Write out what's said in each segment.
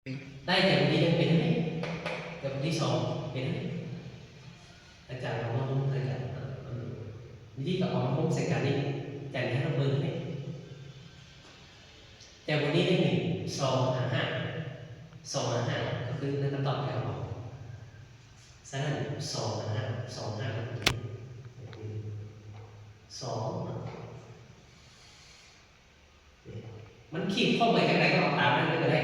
ໄດ້ຈາກອັນນີ້ເປັນອັນນີ້ ຈາກອັນທີສອງເປັນອັນນີ້ ອາຈານເອົາມາລົງໃສ່ກັນ ວິທີກໍເອົາມາລົງໃສ່ກັນນີ້ ອາຈານໃຫ້ເຮົາເບິ່ງນີ້ ຈາກອັນນີ້ໄດ້ນີ້ ສອງຫາຫ້າ ສອງຫາຫ້າ ກໍຄືໃນຄຳຕອບທີ່ເຮົາເອົາ ສະນັ້ນ ສອງຫາຫ້າ ສອງຫາຫ້າ ສອງ ມັນຂີດຄວາມໝາຍຈັ່ງໃດກໍເອົາຕາມນັ້ນເລີຍກໍໄດ້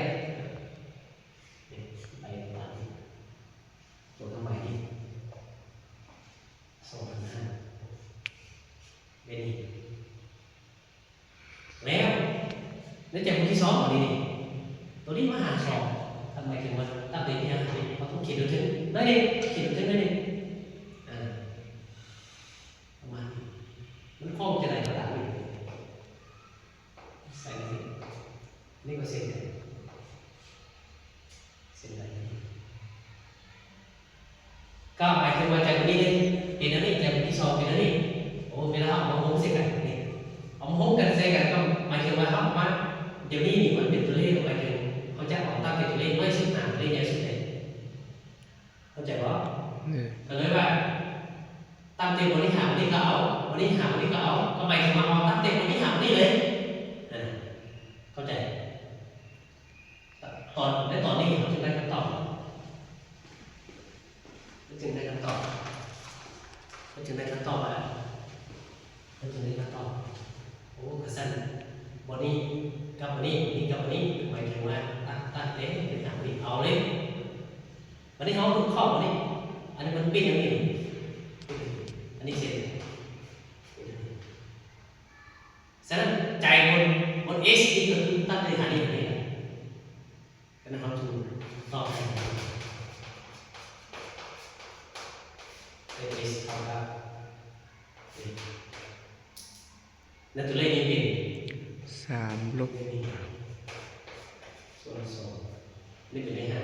ໄປຕາມຕົວເຄື່ອງໝາຍນີ້ ສອງຫາຫ້າ ເປັນນີ້ ແລ້ວໃນຈຳນວນທີສອງຕົວນີ້ນີ້ ຕົວນີ້ມາຫາສອງ ກໍໝາຍເຖິງວ່າຕຳແໜ່ງທີ່ເຮົາເຮົາຕ້ອງຂີດລົງເທິງໜ້ອຍໜຶ່ງ ຂີດລົງເທິງໜ້ອຍໜຶ່ງ ອາ ປະມານນີ້ ມັນຄອງຈະໄດ້ກໍຕາມນີ້ ໃສ່ນີ້ ນີ້ກໍເຊັ່ນກັນ ເຊັ່ນໃດ ກໍໝາຍເຖິງວ່າຈາກຕົວນີ້ເປັນອັນນີ້ ຈາກຕົວທີສອງເປັນອັນນີ້ ໂອ ເວລາເຮົາເອົາມາໂຮມໃສ່ກັນນີ້ ເອົາມາໂຮມກັນໃສ່ກັນ ກໍໝາຍເຖິງວ່າເຮົາມາ ດຽວນີ້ນີ້ມັນເປັນຕົວເລກ ກໍໝາຍເຖິງເຮົາຈະເອົາຕັ້ງແຕ່ຕົວເລກນ້ອຍສຸດຫາຕົວເລກໃຫຍ່ສຸດເດ້ ເຂົ້າໃຈບໍ່? ເອີ ກໍເລີຍວ່າ ຕັ້ງແຕ່ຕົວນີ້ຫາຕົວນີ້ກໍເອົາ ຕົວນີ້ຫາຕົວນີ້ກໍເອົາ ກໍໝາຍເຖິງວ່າເຮົາຕັ້ງແຕ່ຕົວນີ້ຫາຕົວນີ້ເລີຍ ເຂົ້າໃຈ? ຕອນ ໃນຕອນນີ້ເຮົາຈຶ່ງໄດ້ຄຳຕອບ ເຮົາຈຶ່ງໄດ້ຄຳຕອບ ເຮົາຈຶ່ງໄດ້ຄຳຕອບວ່າ ເຮົາຈຶ່ງໄດ້ຄຳຕອບ ໂອ້ ກະຊັ້ນ ບ່ອນນີ້ກັບບ່ອນນີ້ ນີ້ກັບບ່ອນນີ້ ໝາຍເຖິງວ່າ ຕັດ ຕັດເດ້ ໄປຫາບ່ອນນີ້ ເອົາເລີຍ ບາດນີ້ເຮົາເຂົ້າມານີ້ ອັນນີ້ມັນເປັນຫຍັງນີ້ ອັນນີ້ເຊັ່ນ ສະນັ້ນ ໃຈບົນ ບົນ H ນີ້ກໍຄືຕັດເລີຍຫານີ້ ຫານີ້ ກໍເຮົາຖືກຕອບໃຫ້ H ເທົ່າກັບ ໃນຕົວເລກນີ້ເປັນ ສາມລົບ ສ່ວນສອງ ນີ້ເປັນເລກຫ້າ